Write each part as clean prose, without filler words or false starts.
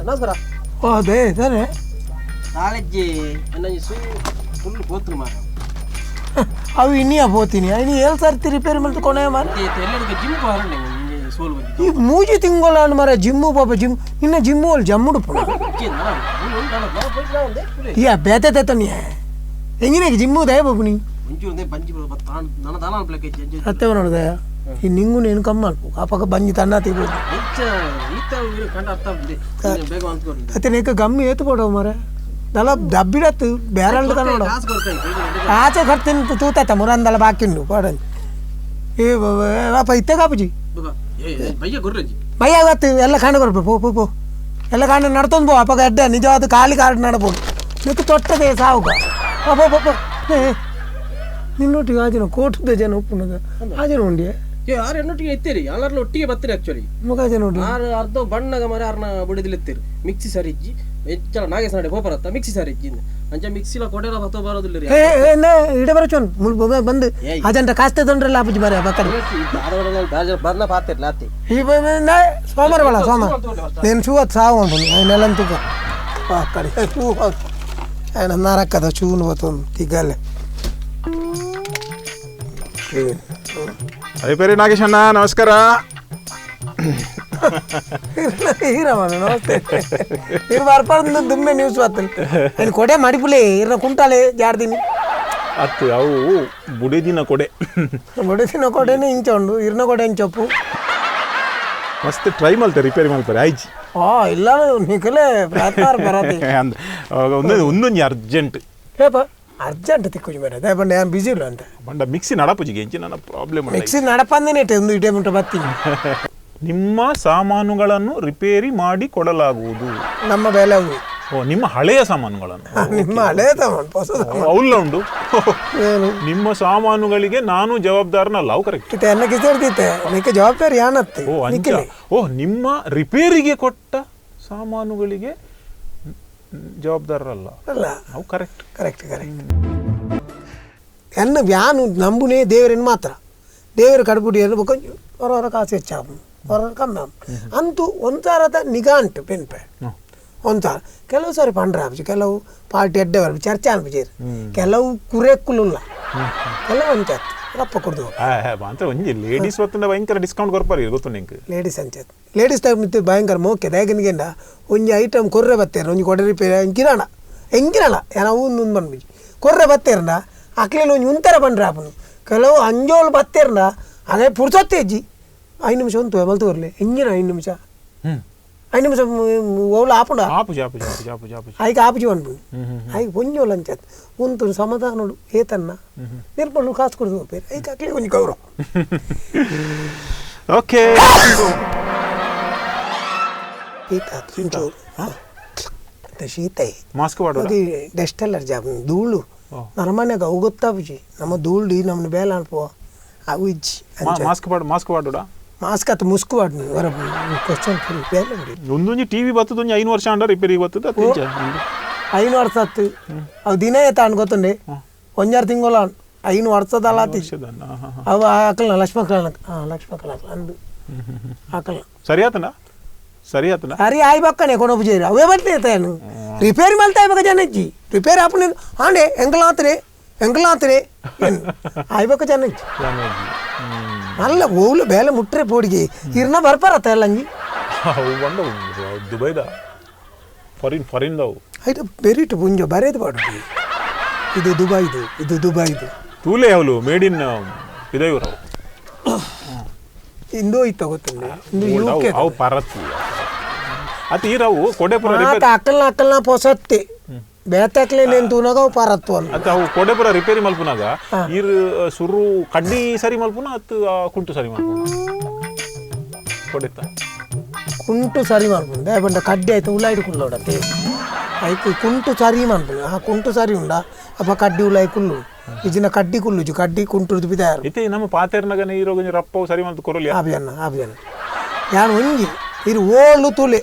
ನಮಸ್ಕಾರ. ಓ ಅದೇ ಇದಾನೆ. ಕಾಲೇಜಿ ನನ್ನ ಸೂ ಫುಲ್ ಗೋತ್ರ ಮಾರ. ಅವು ಇನ್ನಿಯ ಪೋತೀನಿ ಇನ್ನು ಏಳು ಸರ್ತಿ ರಿಪೇರಿ ಮಾಡ್ತು ಕೊನೆ ಮಾರ. ಎಲ್ಲರಿಗೂ ಜಿಮ್ ಹೊರಡೆ ಸೋಲ್ ಬಂದಿದ್ದು. ಈ ಮೂಜಿ ತಿಂಗಳ ಮಾರ ಜಿಮ್ಮು ಪಾಪ ಜಿಮ್ ನಿನ್ನ ಜಿಮ್ಮು ಅಲ್ಲಿ ಜಮ್ಮುಡು ಪೋಣ. ಈ ಬೇತೆ ತೇತನಿ ಎಂಗಿನ ಜಿಮ್ಮು ದಯ ಬಾಬು ನೀ ಸತ್ಯ ನೋಡ್ದೆ ಈ ನಿಂಗು ನೀನು ಕಮ್ಮಿ ಮಾಡ್ಪು ಆ ಪಕ್ಕ ಬಂಜಿ ತನ್ನ ತಿಬೋದು ಅತ್ತೆ ನೀಕ ಗಮ್ಮಿ ಏತು ಪಡವು ಮಾರ ದಲ ದಬ್ಬಿಡತ್ತು ಬೇರೆ ತನ್ನೋಡ ಆಚೆ ಖರ್ಚಿನ ತೂತಾತ ಮುರಂದಲ ಬಾಕಿ ಉಂಡು ಪಾಡಂದು ಏ ಪಾಪ ಇತ್ತೆ ಕಾಪುಜಿ ಬಯ್ಯ ಆವತ್ತು ಎಲ್ಲ ಕಾಣ ಬರ್ಬೇಕು ಪೋ ಪೋ ಪೋ ಎಲ್ಲ ಕಾಣ ನಡ್ತೊಂದು ಪೋ ಅಪ್ಪಗ ಅಡ್ಡ ನಿಜವಾದ ಖಾಲಿ ಕಾರ್ಡ್ ನಡಬೋದು ನಿಕ್ಕು ತೊಟ್ಟದೆ ಸಾವುಗ ಪೋ ಪೋ ಪೋ ನಿನ್ನೊಟ್ಟಿಗೆ ಆಜನ ಕೋಟದ ಜನ ಉಪ್ಪುನಗ ಆಜನ ಉಂಡಿಯೆ ಆರು ಎನ್ನೊಟ್ಟಿಗೆ ಎತ್ತೀರಿ ಎಲ್ಲರಲ್ಲ ಒಟ್ಟಿಗೆ ಬರ್ತೀರಿ ಆಕ್ಚುಲಿ ಮುಖ ಜನ ಉಂಡಿ ಆರು ಅರ್ಧ ಬಣ್ಣಗ ಮರ ಆರ್ನ ಬುಡದಿಲ್ ಎತ್ತೀರಿ ಮಿಕ್ಸಿ ಸರಿ ಇಜ್ಜಿ ಹೆಚ್ಚಳ ನಾಗೇಶ್ ನಾಡೆ ಪೋಪರತ್ತ ಮಿಕ್ಸಿ ಸರಿ ಇಜ್ಜಿ ಅಂಚ ಮಿಕ್ಸಿಲ ಕೊಡೆಲ ಬತ್ತೋ ಬರೋದಿಲ್ಲ ರೀ. ಏ ಇಡ ಬರಚೋನ್ ಮುಲ್ ಬಂದು ಅಜಂಟ ಕಾಸ್ತೆ ತೊಂದ್ರಲ್ಲ ಆಪುಜಿ ಮರ ಬಕ್ಕಡಿ ಬರ್ನ ಪಾತಿರ್ಲ ಅತ್ತೆ ಈ ಸೋಮವಾರ ಬಲ ಸೋಮವಾರ నేను షూ అది సాగు ఉంటుంది ఆయన నెలంతుక అక్కడ షూ ఆయన నరకద షూను పోతుంది తిగాలే. ರಿಪೇರಿ ನಾಗೇಶ್ ಅಣ್ಣ ನಮಸ್ಕಾರ. ಹೀರಮ್ಮ ನಮಸ್ತೆ. ಇರು ಬರ್ಪಾರ್ದು ದುಮ್ಮೆ ನ್ಯೂಸ್ ಬರ್ತದೆ నేను ಕೊಡೆ ಮಡಿಪುಲೆ ಇರ್ನ ಕುಂಟಾಲೆ ಜಾರ್ದಿನಿ ಅತ್ತು ಅವು ಬುಡೆದಿನ ಕೊಡೆ ಬುಡೆದಿನ ಕೊಡೆನೇ ಇಂಚ ಉಂಡು ಇರ್ನ ಕೊಡೆ ಇಂಚೊಪ್ಪು ಮಸ್ತ್ ಟ್ರೈ ಮಾಡ್ತಾರೆ ರಿಪೇರಿ ಮಾಡ್ತಾರೆ ಆಯ್ಚಿ. ಆ ಇಲ್ಲ ನಿಖಲೇ ಪ್ರಯತ್ನ ಬರತ್ತೆ ಅಂದ್ರೆ ಒಂದೊಂದು ಒಂದೊಂದು ಅರ್ಜೆಂಟ್ ಏಪ ಅರ್ಜೆಂಟ್ ತಿಕ್ಕು ಮೇಡ ಅದೇ ಬಂಡೆ ನಾನು ಬಿಸಿ ಇಲ್ಲ ಅಂತ ಬಂಡ ಮಿಕ್ಸಿ ನಡಪುಜಿಗೆ ಎಂಚಿ ನನ್ನ ಪ್ರಾಬ್ಲಮ್ ಮಿಕ್ಸಿ ನಡಪಂದೇನೆ ಇಟ್ಟೆ ಒಂದು ಇಟೇ ಮುಂಟು ಬರ್ತೀನಿ. ನಿಮ್ಮ ಸಾಮಾನುಗಳನ್ನು ರಿಪೇರಿ ಮಾಡಿ ಕೊಡಲಾಗುವುದು. ನಮ್ಮ ಬೆಲೆ ಅವು. ಓ ನಿಮ್ಮ ಹಳೆಯ ಸಾಮಾನುಗಳನ್ನು. ನಿಮ್ಮ ಹಳೆಯ ಸಾಮಾನು ಹೊಸ ಸಾಮಾನು. ಅವಲ್ಲ ಉಂಡು ಏನು? ನಿಮ್ಮ ಸಾಮಾನುಗಳಿಗೆ ನಾನು ಜವಾಬ್ದಾರನಲ್ಲ ಅವು ಕರೆಕ್ಟ್. ಇತ್ತೆ ಎನ್ನ ಕಿಸಿರ್ತಿತ್ತೆ ನಿಕ್ಕೆ ಜವಾಬ್ದಾರಿ ಯಾನತ್ತೆ ಓ ಅಂಚ. ನಿಕ್ಕಿಲೆ. ಓ ನಿಮ್ಮ ರಿಪೇರಿಗೆ ಕೊಟ್ಟ ಸಾಮಾನುಗಳಿಗೆ ಜವಾಬ್ದಾರರಲ್ಲ ಅಲ್ಲ. ಅವು ಕರೆಕ್ಟ್. Correct correct. ಎನ್ನ ವ್ಯಾನು ನಂಬುನೇ ದೇವರನ್ನು ಮಾತ್ರ ದೇವರು ಕಡ್ಬುಡಿ ಬೊಕ್ಕ ಹೊರ ಹೊರ ಕಾಸು ಹೆಚ್ಚಾಪು ಹೊರ ಕಮ್ಮಿ ಆಪು ಅಂತೂ ಒಂಥರದ ನಿಗಾಂಟು ಪೆನ್ಪೆ ಒಂಥರ ಕೆಲವು ಸಾರಿ ಪಂಡ್ರೆ ಆಪುಜಿ ಕೆಲವು ಪಾರ್ಟಿ ಅಡ್ಡೆ ಬರ್ಪು ಚರ್ಚೆ ಅನ್ಪುಜೇರು ಕೆಲವು ಕುರೆಕ್ಕುಲುಲ್ಲ ಕೆಲವು ಅಂಚಾತ್ ರಪ್ಪ ಕೊಡ್ದು ಅಂತ ಒಂಜಿ ಲೇಡೀಸ್ ಹೊತ್ತಂಡ ಭಯಂಕರ ಡಿಸ್ಕೌಂಟ್ ಕೊರ್ಪಾರಿ ಗೊತ್ತು ನಿಂಗೆ. ಲೇಡೀಸ್ ಅಂಚಾತ್ ಲೇಡೀಸ್ ಟೈಮ್ ಮಿತ್ತು ಭಯಂಕರ ಮೋಕೆ ದಾಯಕನಿಗೆಂಡ ಒಂಜಿ ಐಟಮ್ ಕೊರ್ರೆ ಬತ್ತೇರು ಒಂಜಿ ಕೊಡೆ ರಿಪೇರಿ ಎಂಕಿರಾಣ ಎಂಕಿರಾಣ ಏನ ಒಂದು ಬಂದ್ಬಿಜಿ ಕೊರ್ರೆ ಬತ್ತೇರ್ನ ಅಕ್ಲೇನು ಒಂಜಿ ಉಂತರ ಬಂಡ್ರೆ ಆಪನು ಕೆಲವು ಅಂಜೋಲು ಬತ್ತೇರ್ನ ಅದೇ ಪುರ್ಸೊತ್ತೆ ಅಜ್ಜಿ 5 ನಿಮಿಷ ಉಂಟು ಮಲ್ತು ಬರಲಿ ಎಂಜಿನ 5 ನಿಮಿಷ 5 ನಿಮಿಷ ಓಲ ಆಪುಂಡ ಆಪುಜಿ ಆಪುಜಿ ಆಪುಜಿ ಆಪುಜಿ ಆಪುಜಿ ಐಕೆ ಆಪುಜಿ ಪನ್ಪುಂಡು ಐಕೆ ಒಂಜೋಲು ಅಂಚಾತ್ ಉಂತು ಸಮಾಧಾನಡು ಏತನ್ನ ನಿರ್ಪಂಡು ಕಾಸು ಕೊಡ್ದು ಬೇರೆ ಐಕೆ ಅಕ್ಲೆ ಒಂಜಿ ಗೌರವ. ಓಕೆ ಶೀತ ಒಂಚೂರು ಶೀತ ಮಾಸ್ಕ್ ವಾಡು ಅದು ಡಸ್ಟ್ ಅಲರ್ಜಿ ಆಪುಂಡು ಧೂಳು ನರಮನೆಗೆ ಅವು ಗೊತ್ತಾಪುಜಿ ನಮ್ಮ ಧೂಳು ನಮ್ಮನ್ನ ಬೇಲೆ ಅನ್ಪುವ ಅವು ಇಜ್ಜಿ ಅಂಚ ಮಾಸ್ಕ್ ಪಾಡು ಮಾಸ್ಕ್ ವಾಡುಡ ಮಾಸ್ಕ್ ಅತ್ತ ಮುಸ್ಕು ವಾಡು ಹೊರ ಕ್ವಶನ್ ಫುಲ್ ಬೇಲೆ ಉಂಡು. ಒಂದೊಂಜಿ ಟಿವಿ ಬತ್ತದ ಒಂಜಿ 5 ವರ್ಷ ಅಂಡ ರಿಪೇರಿ ಬತ್ತದ ಅತ್ತು ಇಂಚ. 5 ವರ್ಷ ಅತ್ತು ಅವು ದಿನ ಏತ ಗೊತ್ತುಂಡೆ ಒಂಜಾರು ತಿಂಗಳ 5 ವರ್ಷದಲ್ಲ ಆತಿ ವರ್ಷದನ್ನ, ಹಾ, ಹಾ. ಅವು ಆಕಲ್ನ ಲಕ್ಷ್ಮಕ್ಕಲ ಹಾಂ ಲಕ್ಷ್ಮಕ್ಕಲ ಅಂದು ಆಕಲ್ನ ಸರಿ ಆತನ ಸರಿ ಆತನ ಅರೆ ಆಯ್ ಬಕ್ಕನೆ ಕೊನೊ ಪೂಜೆ ಅವೇ ಬರ್ತೇ ಏನು ರಿಪೇರಿ ಮಲ್ತಾ ಇವಾಗ ಜನಜ್ಜಿ ರಿಪೇರಿ ಆಪುನೆ ಆಂಡೆ ಎಂಕಲಾತ್ರೆ ಎಂಕಲಾತ್ರೆ ಆಯ್ಬಕ್ಕ ಜನಜ್ಜಿ ಅಲ್ಲ ಓಲು ಬೇಲೆ ಮುಟ್ರೆ ಪೋಡಿಗೆ ಇರ್ನ ಬರ್ಪಾರತ್ತ ಎಲ್ಲ ಅಂಜಿ ಅವು ಬಂದ ದುಬೈದ ಫಾರಿನ್ ಫಾರಿನ್ದವು ಐಟ ಬೆರಿಟು ಪುಂಜ ಬರೇದು ಪಾಡು ಇದು ದುಬೈದು ಇದು ದುಬೈದು ತೂಲೆ ಅವಳು ಮೇಡ್ ಇನ್ ಪಿದಯೂರವು ಇಂದು ಇತ್ತ ಗೊತ್ತುಂಡೆ ಇಂದು ಯು ಕೆ ಅವು ಪರತ್ತಿ ಅತ್ತ ಈರವು ಕೊಡೆಪುರ ಮಾತ ಅಕ್ಕಲ್ನ ಅಕ್ಕಲ್ನ ಪೊಸತ್ತೆ ಬೇತಕ್ಲೆ ನೇನು ತೂನಾಗ ಅವು ಪರತ್ತು ಅಲ್ಲ ಅತ್ತ ಅವು ಕೊಡೆಪುರ ರಿಪೇರಿ ಮಲ್ಪುನಾಗ ಈರ್ ಸುರು ಕಡ್ಡಿ ಸರಿ ಮಲ್ಪುನ ಅತ್ತು ಆ ಕುಂಟು ಸರಿ ಮಲ್ಪುನ ಕೊಡೆತ್ತ ಕುಂಟು ಸರಿ ಮನ್ಪುಂಡು ದಾಯೆ ಕಡ್ಡಿ ಆಯ್ತು ಉಲಾಯ್ಡು ಕುಲ್ಲೋಡತ್ತೆ ಐಕ್ ಕುಂಟು ಸರಿ ಮನ್ಪುಂಡು ಆ ಕುಂಟು ಸರಿ ಉಂಡ ಅಪ್ಪ ಕಡ್ಡಿ ಉಲಾಯಿ ಕುಲ್ಲು ಇಜಿನ ಕಡ್ಡಿ ಕುಲ್ಲುಜು ಕಡ್ಡಿ ಕುಂಟುರ್ದು ಬಿದಾರು ಇತ್ತೆ ನಮ್ಮ ಪಾತೆರ್ನಗನೆ ಈ ರೋಗ ರಪ್ಪವು ಸರಿ ಮಲ್ತು ಕೊರಲಿ ಆಬಿಯನ್ನ ಆಬಿಯನ್ನ ಯಾನ್ ಒಂಜಿ ಇರು ಓಲು ತುಲೆ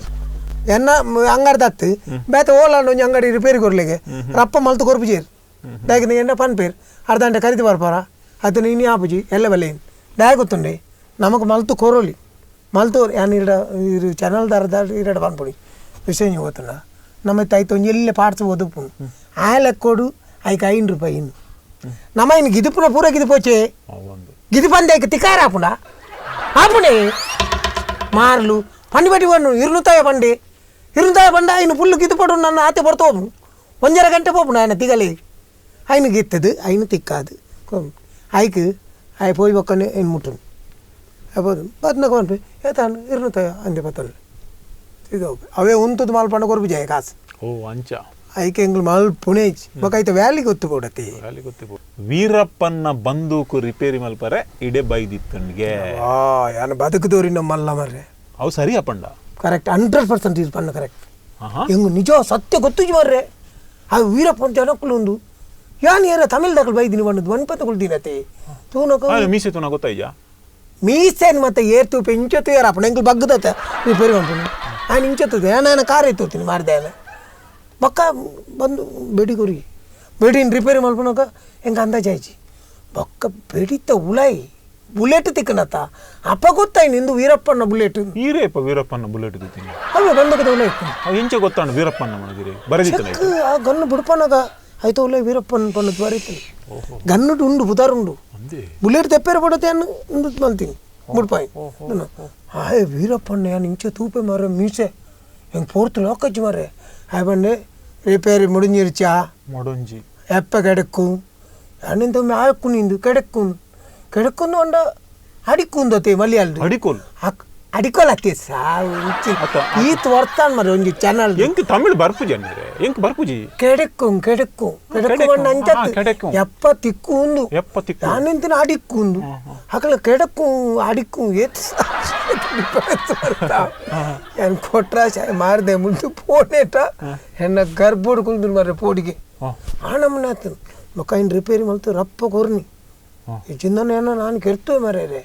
ಎನ್ನ ಅಂಗಡಿ ದತ್ತು ಬೇತೆ ಓಲಾಂಡ ಒಂಜಿ ಅಂಗಡಿ ರಿಪೇರಿ ಕೊರ್ಲಿಗೆ ರಪ್ಪ ಮಲ್ತು ಕೊರ್ಪು ಜೇರು ದಾಯಕ ಎನ್ನ ಪನ್ಪೇರು ಅರ್ಧ ಗಂಟೆ ಕರಿದು ಬರ್ಪಾರ ಅದನ್ನ ಇನಿ ಆಪುಜಿ ಎಲ್ಲ ಬೆಲೆ ದಾಯ ಗೊತ್ತುಂಡೆ ನಮಕ್ ಮಲ್ತು ಕೊರೋಲಿ ಮಲ್ತು ಯಾನ್ ಇರಡ ಇರು ಚಾನಲ್ ದಾರದ ಇರಡ ಪನ್ಪುಡಿ ವಿಷಯ ನೀವು ಗೊತ್ತುಂಡ ನಮ್ಮ ತಾಯ್ತು ಒಂಜಿ ಎಲ್ಲೆ ಪಾರ್ಟ್ಸ್ ಓದುಪುಂಡು ಆ ಲೆಕ್ಕೋಡು ಐಕ್ 5 ರೂಪಾಯಿ ಇನ್ನು ನಮ್ಮ ಇನ್ನು ಗಿದುಪುನ ಪೂರ ಗಿದುಪೋಚೆ ಗಿದುಪಂದೆ ಐಕ್ ತಿಕಾರ ಆಪುಂಡ ಆಪುಂಡೆ ಮಾರ್ಲು ಪಂಡಿ ಬಟ್ಟಿ ಬಣ್ಣು ಇರುನುತಾಯ ಪಂಡೆ ಇರುನುತಾಯ ಪಂಡ ಇನ್ನು ಫುಲ್ಲು ಗಿದುಪಡು ನನ್ನ ಆತೆ ಬರ್ತು ಒಂಜರ ಗಂಟೆ ಪೋಪುಂಡು ఆయన ತಿಗಲಿ ఆయన ಗಿತ್ತದು ఆయన ತಿಕ್ಕಾದು ಐಕ್ ಆಯ್ ಪೋಯಿ ಬೊಕ್ಕನೆ ಏನು ಮುಟ್ಟುನು ಬದ್ನಕ ಪನ್ಪೆ ಏತಾನು ಇರುನುತಾಯ ಅಂದೆ ಪತ್ತನು ಇದು ಅವೇ ಉಂತುದು ಮಾಲ್ಪಂಡ ಕೊರ್ಪು ಜಯ ಕಾಸು ಓ ಅಂಚ ಐಕೆ ಎಂಗ್ಲು ಮಾಲ್ ಪುಣೇಜ್ ಬೊಕ ಐತ ವ್ಯಾಲಿ ಗೊತ್ತು ಪೋಡತಿ ವ್ಯಾಲಿ ಗೊತ್ತು ವೀರಪ್ಪನ್ನ ಬಂದೂಕು ರಿಪೇರಿ ಮಲ್ಪರೆ ಇಡೆ ಬೈದಿತ್ತನ್ಗೆ ಆ ಯಾನ ಬದುಕುದೋರಿ ನಮ್ಮಲ್ಲ ಮರ್ರೆ ಅವು ಸರಿ ಅಪ್ಪಂಡ ಕರೆಕ್ಟ್ 100% ಇದು ಪಣ್ಣ ಕರೆಕ್ಟ್ ಹೆಂಗು ನಿಜ ಸತ್ಯ ಗೊತ್ತುಜಿ ಮರ್ರೆ ಆ ವೀರಪ್ಪನ ಜನಕ್ಕಲು ಉಂದು ಯಾನ್ ಏರ ತಮಿಳ್ ದಕಲ್ ಬೈದಿನಿ ಬಣ್ಣದು ಒನ್ಪತ್ತ ಕುಲ್ದಿನತೆ ತೂನಕ ಮೀಸೆ ತೂನ ಗೊತ್ತಾಯ್ಯಾ ಮೀಸೆನ್ ಮತ್ತೆ ಏರ್ತು ಇಂಚೊತ್ತು ಏರ ಅಪ್ಪಣ ಎಂಗ್ಲು ಬಗ್ಗದತ್ತ ರಿಪೇರಿ ಮಲ್ಪುನು ఆయన ಇಂಚೊತ್ತದ ನಾನು ಕಾರ್ ಎತ್ತುತ್ತೀನಿ ಮಾರ್ದೆ ಬೊಕ್ಕ ಬಂದು ಬೆಡಿ ಕೊರಿ ಬೆಡಿನ ರಿಪೇರಿ ಮಲ್ಪುನಕ ಹೆಂಗೆ ಅಂದಾಜಾಯ್ಚಿ ಬೊಕ್ಕ ಬೆಡಿತ ಉಲಾಯಿ ಬುಲೆಟ್ ತಿಕ್ಕನತ್ತ ಅಪ್ಪ ಗೊತ್ತಾಯ್ ನಿಂದು ವೀರಪ್ಪನ ಬುಲೆಟ್ ಈರೇಪ ವೀರಪ್ಪನ ಬುಲೆಟ್ ಗೊತ್ತೀನಿ ಅಲ್ವ ಬಂದಕದ ಉಲಾಯಿ ಅವು ಎಂಚ ಗೊತ್ತಾಣ ವೀರಪ್ಪನ ಮನದಿರಿ ಬರದಿತ್ತನ ಆ ಗನ್ನು ಬುಡ್ಪನಗ ಆಯ್ತು ಉಲಾಯಿ ವೀರಪ್ಪನ ಪನ್ನದು ಬರೀತೀನಿ ಗನ್ನುಡು ಉಂಡು ಬುದಾರುಂಡು ಬುಲೆಟ್ ತೆಪ್ಪೇರ ಪಡತೆ ಅನ್ನು ಉಂಡು ಮಲ್ತೀನಿ ಬುಡ್ಪಾಯಿ ಆಯ್ ವೀರಪ್ಪಣ್ಣ ಯಾನ್ ಇಂಚೆ ತೂಪೆ ಮಾರ ಮೀಸೆ ಹೆಂಗೆ ಪೋರ್ತು ಲೋಕಜ್ಜಿ ಮಾರೆ ಆಯ್ ಬಂಡೆ ರಿಪೇರಿ ಮುಡಿಂಜಿರ್ಚಾ ಮೊಡೊಂಜಿ ಎಪ್ಪ ಕೆಡಕ್ಕು ಅಣ್ಣಿಂದ ಆಯಕ್ಕು ನಿಂದು ಕೆಡಕ್ಕು ಕೆಡಕ್ಕೊಂದು ಅಂಡ ಅಡಿಕ್ಕುಂದತೆ ಮಲಯಾಳ ಅಡಿಕೋಲ್ ಅಡಿಕೋಲ್ ಅತ್ತೆ ಸಾವು ಈತ್ ವರ್ತಾನ್ ಮರ ಒಂಜಿ ಚಾನಲ್ ಎಂಕ್ ತಮಿಳ್ ಬರ್ಪುಜಿ ಅನ್ನರೆ ಎಂಕ್ ಬರ್ಪುಜಿ ಕೆಡಕ್ಕು ಕೆಡಕ್ಕು ಕೆಡಕ್ಕು ಬಣ್ಣ ಅಂಚತ್ತು ಎಪ್ಪ ತಿಕ್ಕು ಎಪ್ಪ ತಿಕ್ಕು ನಾನಿಂತಿನ ಅಡಿಕ್ಕುಂದು ಅಕಲ ಕೆಡಕ್ಕು ಅಡಿಕ್ಕು ಏತ್ ಯಾನ್ ಕೊಟ್ರ ಮಾರ್ದೆ ಮುಂದೆ ಪೋನೇಟ ಎನ್ನ ಗರ್ಬೋಡು ಕುಲ್ದು ಮಾರ್ರೆ ಪೋಡಿಗೆ ಆ ನಮ್ಮನೆ ಆತನು ಮಕ್ಕ ರಿಪೇರಿ ಮಲ್ತು ರಪ್ಪ ಕೊರ್ನಿ ಚಿಂದನ ಏನೋ ನಾನು ಕೆರ್ತುವೆ ಮರ್ರೆ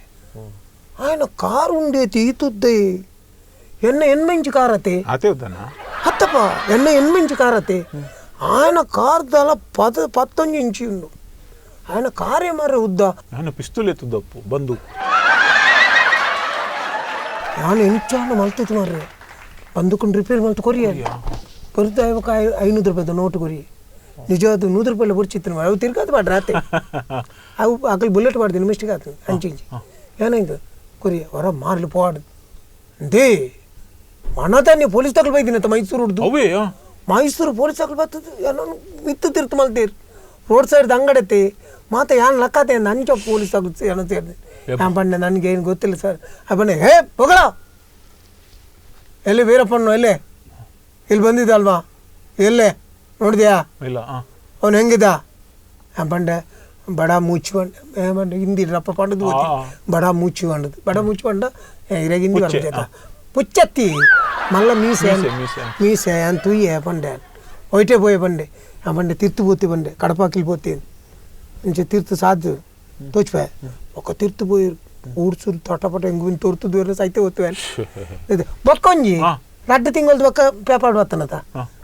ఆయన ಕಾರು ఉండేತಿ ఈతుద్దే ఎన్న ఎన్మించి కారతే అతే ఉద్దనా అత్తప్ప ఎన్న ఎన్మించి కారతే ఆయన కారు దల 19 ఇంచి ఉండు ఆయన కారే మర్ರೆ ಉದ್ದ ನಾನು ಪಿಸ್ತೂಲ್ ಎತ್ತುದ್ದಪ್ಪು ಬಂದೂಕು ನಾನು ಎಂಚಾನ ಮಲ್ತಿತ್ತು ಮರ್ರೆ ಬಂದೂಕನ್ನು ರಿಪೇರಿ ಮಲ್ತು ಕೊರಿಯ ಕೊರಿದ 500 ರೂಪಾಯಿದ ನೋಟು ಕೊರಿ ನಿಜವಾದ 100 ರೂಪಾಯಿ ಬುಡ್ಚಿತ್ತು ಅವು ತಿರ್ಗಾದು ಮಾಡ್ರಿ ಆತೆ ಅವು ಅಕಲ್ ಬುಲೆಟ್ ಮಾಡ್ತೀನಿ ಮಿಸ್ಟೇಕ್ ಆತು ಅಂಚಿ ಇಂಚಿ ಏನಾಯ್ತು ಕೊರಿ ಹೊರ ಮಾರ್ಲು ಪೋಡು they ಮನತಾನೆ ಪೊಲೀಸ್ ತಗೊಳ್ ಬೈದಿನತ್ತ ಮೈಸೂರು ಹುಡ್ದು ಅವೇ ಮೈಸೂರು ಪೊಲೀಸ್ ತಗೊಳ್ ಬರ್ತದೆ ಏನೋ ಮಿತ್ತು ತಿರ್ತು ಮಲ್ತೀರಿ ರೋಡ್ ಸೈಡ್ ಅಂಗಡತ್ತೆ ಮಾತ ಯಾನ್ ಲಕ್ಕತೆ ಅಂಚ ಪೊಲೀಸ್ ತಗೊಳ್ ಏನೋ ಸೇರಿದೆ ನಾನು ಪಂಡೆ ನನಗೆ ಏನು ಗೊತ್ತಿಲ್ಲ ಸರ್ ಆ ಹೇ ಹೋಗಳ ಎಲ್ಲಿ ವೀರಪ್ಪಣ್ಣು ಎಲ್ಲೇ ಇಲ್ಲಿ ಬಂದಿದ್ದಲ್ವಾ ಎಲ್ಲೇ ನೋಡಿದ್ಯಾ ಇಲ್ಲ ಅವನು ಹೆಂಗಿದ್ದ ಆ ಪಂಡೆ ಬಡ ಮೂಚು ಬಂಡೆ ಹಿಂದಿ ರಪ್ಪ ಪಂಡದು ಬಡ ಮೂಚು ಬಂಡದು ಬಡ ಮೂಚು ಬಂಡ ಇರಾಗ ಹಿಂದಿ ಬರ್ಬೇಕು ಪುಚ್ಚತ್ತಿ ಮಲ್ಲ ಮೀಸೆ ಮೀಸೆ ಅಂತ ತುಯ್ಯೆ ಪಂಡೆ ಒಯ್ಟೆ ಪೋಯೆ ಬಂಡೆ ಆ ಬಂಡೆ ತಿರ್ತು ಪೋತಿ ಬಂಡೆ ಕಡಪಾಕಿಲ್ ಪೋತಿ ಇಂಚೆ ತಿರ್ತು ಸಾಧ್ಯ ತೋಚ್ಪೆ ಒಕ್ಕ ತಿರ್ತು ಪೋಯಿ ಊಡ್ಸುರು ತಟಪಟ ಹೆಂಗು ತೋರ್ತದ್ದು ಸೈತೆ ಹೋಗ್ತೇವೆ ಇದು ಬೊಕ್ಕೊಂಜಿ ರಡ್ಡು ತಿಂಗಳದ್ದು ಬೊಕ್ಕ ಪೇಪರ್ ಬರ್ತನತ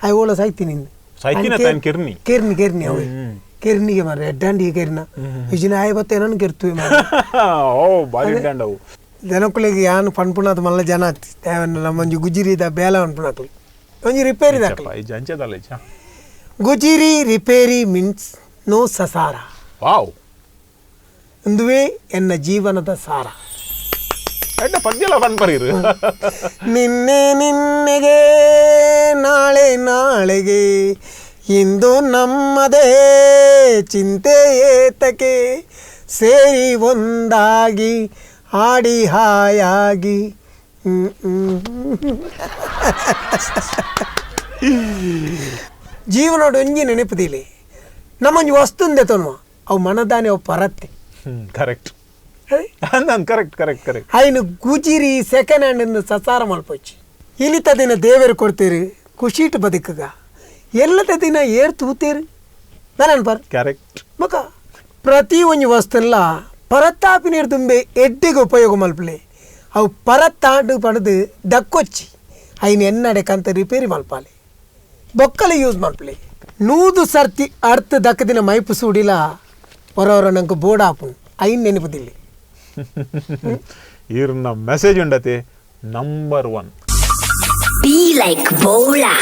ಆಯ್ ಓಳ ಸೈತಿ ನಿಂದು ಕೆರ್ನಿ ಕೆರ್ನಿ ಕೆರ್ನಿ ಅವೆ ಕೆರ್ನಿಗೆ ಮಾರ್ರೆ ಎಡ್ಡಾಂಡಿಗೆ ಕೆರ್ನ ಇಜಿನ ಆಯ್ ಬತ್ತ ಏನನ್ನು ಕೆರ್ತುವೆ ಮಾರ್ರೆ ಓ ಬಾರಿ ಎಡ್ಡಾಂಡ್ ಅವು ಜನಕ್ಕಳಿಗೆ ಯಾನು ಪನ್ಪುಣಾತ ಮಲ್ಲ ಜನ ನಮ್ಮೊಂಜಿ ಗುಜಿರಿದ ಬೇಲ ಪನ್ಪುಣಾಕ್ಲು ಒಂಜಿ ರಿಪೇರಿ ದಾಕ್ಲು ಗುಜಿರಿ repair means no ಸಸಾರ wow ಇಂದುವೇ ಎನ್ನ ಜೀವನದ ಸಾರ ಪದ್ಯಲ ಪನ್ಪರಿರು ನಿನ್ನೆ ನಿನ್ನೆಗೆ ನಾಳೆ ನಾಳೆಗೆ ಇಂದು ನಮ್ಮದೇ ಚಿಂತೆ ಏತಕ್ಕೆ ಸೇರಿ ಒಂದಾಗಿ ಆಡಿ ಹಾಯಾಗಿ ಜೀವನೋಡು ಒಂಜಿ ನೆನಪುದಿಲ್ಲ ನಮ್ಮೊಂಜಿ ವಸ್ತುಂದೆ ತೊನ್ನುವ ಅವು ಮನದಾನೆ ಅವು ಪರತ್ತೆ ಕರೆಕ್ಟ್ ಅಂದ್ ಕರೆಕ್ಟ್ ಕರೆಕ್ಟ್ ಕರೆಕ್ಟ್. ಐನು ಗುಜಿರಿ ಸೆಕೆಂಡ್ ಹ್ಯಾಂಡ್ ಸಸಾರ ಮಲ್ಪೊಚ್ಚಿ. ಇನಿತ ದಿನ ದೇವರು ಕೊಡ್ತೀರಿ ಖುಷಿಟ್ ಬದುಕಗ, ಎಲ್ಲದ ದಿನ ಏರ್ ತೂತೇರು ನಾನು ಪರ್ ಕರೆಕ್ಟ್. ಮಕ ಪ್ರತಿ ಒಂಜಿ ವಸ್ತುಲ್ಲ ಪರತ್ತಾಪಿನೀರು ದುಂಬೆ ಎಡ್ಡೆಗೆ ಉಪಯೋಗ ಮಲ್ಪಲೆ. ಅವು ಪರತ್ತಾಂಡು ಪಡೆದು ದಕ್ಕೊಚ್ಚಿ ಐನ್ ಎನ್ನಡೆ ಕಂತ ರಿಪೇರಿ ಮಲ್ಪಾಲೆ, ಬೊಕ್ಕಲೆ ಯೂಸ್ ಮಲ್ಪಲೆ. ನೂದು ಸರ್ತಿ ಅರ್ಥ ದಕ್ಕದಿನ ಮೈಪು ಸೂಡಿಲ ಹೊರವರ ನಂಗೆ ಬೋಡಾಪು ಐನ್ ನೆನಪುದಿಲ್ಲ. ಇರ್ನ message ಉಂಡತೆ number 1. Be like Bola.